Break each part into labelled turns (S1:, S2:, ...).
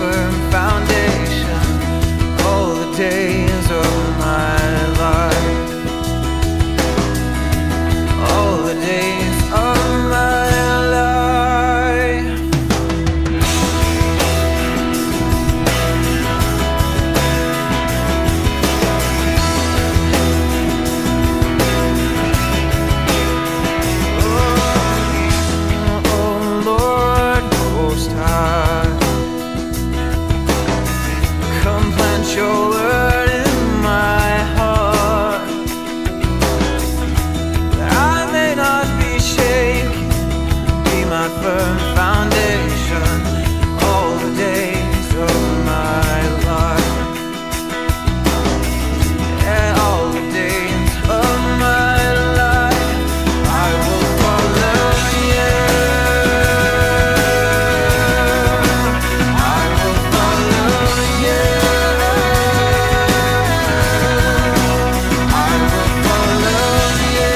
S1: firm foundation all the days of my life. All the days of my life. Oh Lord Most High, come plant your word in my heart, that I may not be shaken, be my firm foundation all the days of my life. Yeah, all the days of my life, I will follow you. I will follow you. I will follow you.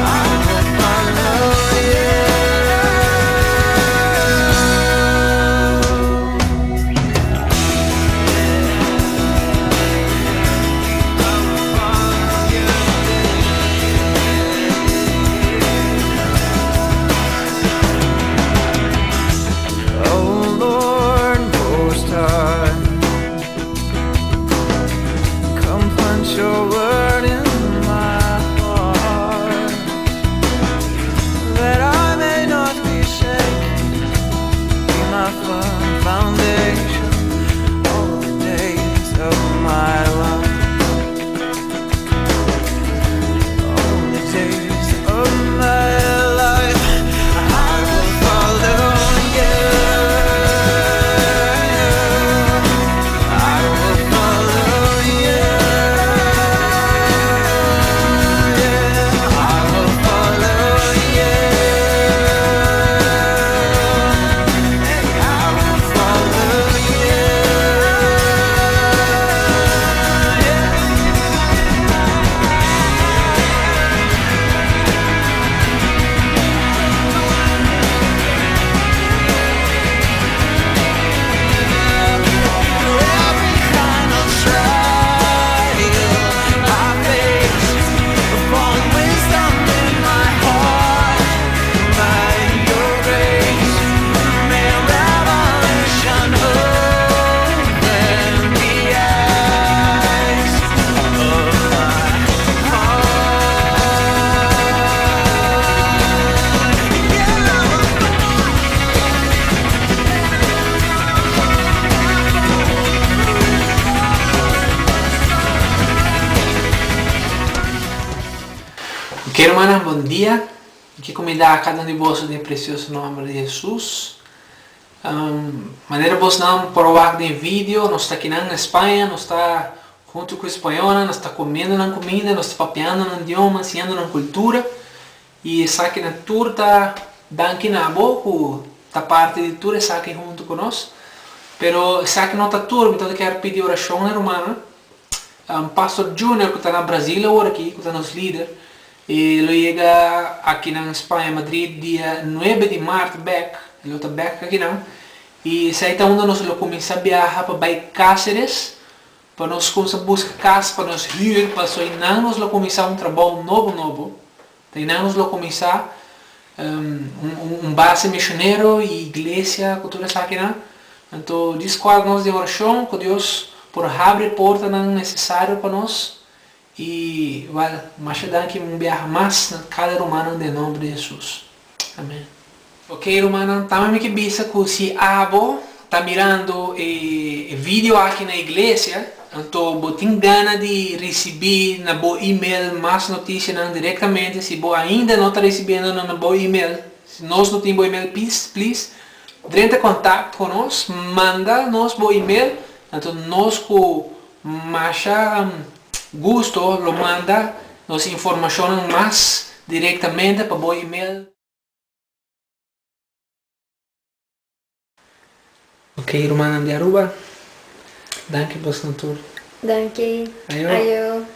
S1: I will follow you. Oh Lord, Most High, come plant your word in my heart, that I may not be shaken, be my firm foundation all the days of my life. All the days of my life, I will follow you. I will follow you. I will follow you. I will follow you. Every kind of trial I face, find wisdom in my heart. By your grace, may revelation open the eyes of my heart. Yeah.
S2: Ok, rumannan, bon dia. Mi ke kumindá kada un di boso den e presioso nòmber di Hesus. Manera bosnan por wak den video, nos ta akinan na Spaña, nos ta huntu ku españolnan, nos ta komiendo nan kuminda, nos ta papiando nan idioma, siñando nan kultura. I esakinan tur ta danki na abo ku ta parti di tur esaki huntu ku nos. Pero esaki no ta tur, mi tabata kier pidi orashon na rumannan. Pastor Junior ku ta na Brazil awor aki, ku ta nos lider, e lo yega akinan Spaña, Madrid, dia nuebe di mart bek, e lo ta bek akinan. I esei ta unda nos lo kuminsá biaha pa bai Cáceres, pa nos kumsa buska kas pa nos hür, paso einan nos lo kuminsá un trabou nobo nobo. Ta einan nos lo kuminsá un base misionero i iglesia ku tur esakinan. Anto djis kuadra nos den orashon ku Dios por habri portanan nesesario pa nos i wèl masha danki un biaha mas na kada rumannan den nomber di Hesus. Amen. Ok rumannan, tambe mi ke bisa ku si abo ta mirando e video aki na iglesia, anto bo tin gana di risibí na bo email mas notisianan direktamente, si bo ainda no ta risibiendo nan na bo email, si nos no tin bo email please, please drenta kontakt ku nos, manda nos bo email, anto nos ku masha gusto lo manda nos informashonnan mas direktamente pa bo email. Ok rumannan di Aruba, danki bosnan tur.
S3: Danki.
S2: Ayo.
S3: Ayo.